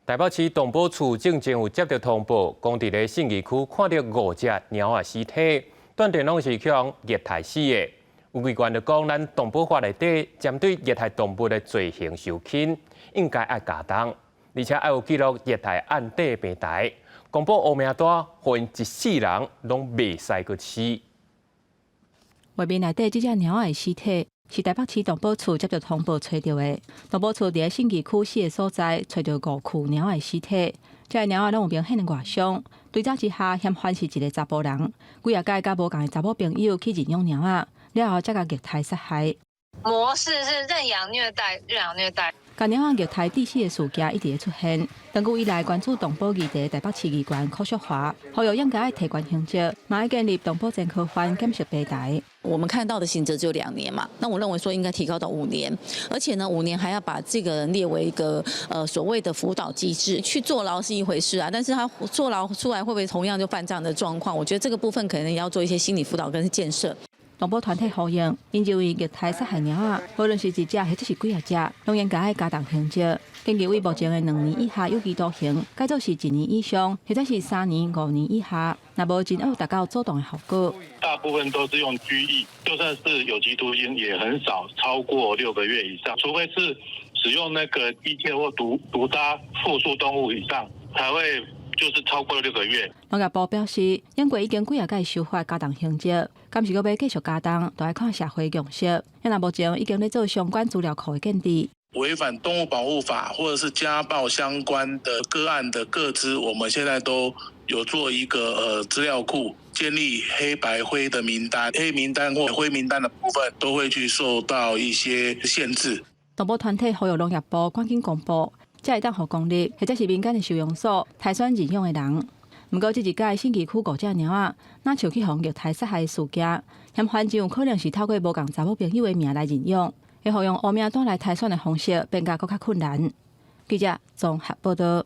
台北市動保處進前有接著通報，講佇咧信義區看著五隻貓仔屍體，斷定攏是予人虐待死的。有議員就講，咱動保法內底針對虐待動物的罪刑受輕，應該愛加重，而且愛有記錄虐待案底的平台，公布烏名單，予𪜶一世人攏袂使閣飼。畫面內底這隻貓仔的屍體，是台北市動保處接著通報揣著的。動保處佇咧信義區四个所在揣著五具貓仔的屍體，這个貓仔攏有明顯的外傷。追查之下，嫌犯是一个查埔人，幾仔擺佮無仝的查某朋友去認養貓仔，了後才共虐待殺害。模式是認養虐待，認養虐待。共貓仔虐待致死的事件一直咧出現。長久以來關注動保議題的台北市議員柯淑華，呼籲應該愛提懸刑責，嘛愛建立動保前科犯檢視平台。我們看到的刑責只有2年嘛，那我認為說應該提高到五年，而且呢，五年還要把這個人列為一個所謂的輔導機制，去坐牢是一回事啊，但是他坐牢出來會不會同樣就犯這樣的狀況？我覺得這個部分可能要做一些心理輔導跟建設。動保團體呼應，𪜶認為虐待殺害貓仔，無論是一隻或者是幾仔隻，攏應該愛加重刑責。建議對目前的2年以下有期徒刑，改做是1年以上，或者是3年、5年以下。若無真有達到阻斷的效果。大部分都是用拘役，就算是有期徒刑，也很少超過6個月以上，除非是使用那個機械或毒殺複數動物以上，才會就是超過六個月。農業部表示，英國已經幾仔擺修法加重刑責，敢是閣欲繼續加重，就愛看社會共識。因目前已經咧做相關資料庫的建置。違反動物保護法或者是家暴相關的個案的個資，我們現在都有做一個資料庫，建立黑白灰的名單，黑名單或灰名單的部分都會去受到一些限制。動保團體呼籲農業部趕緊公布，才會當予公立或者是民間的收容所篩選認養的人。毋過，這一擺信義區五隻貓仔，若像去予虐待殺害的事件，嫌犯真有可能是透過無仝查某朋友的名來認養，會予用烏名單來篩選的方式變甲閣較困難。記者綜合報道。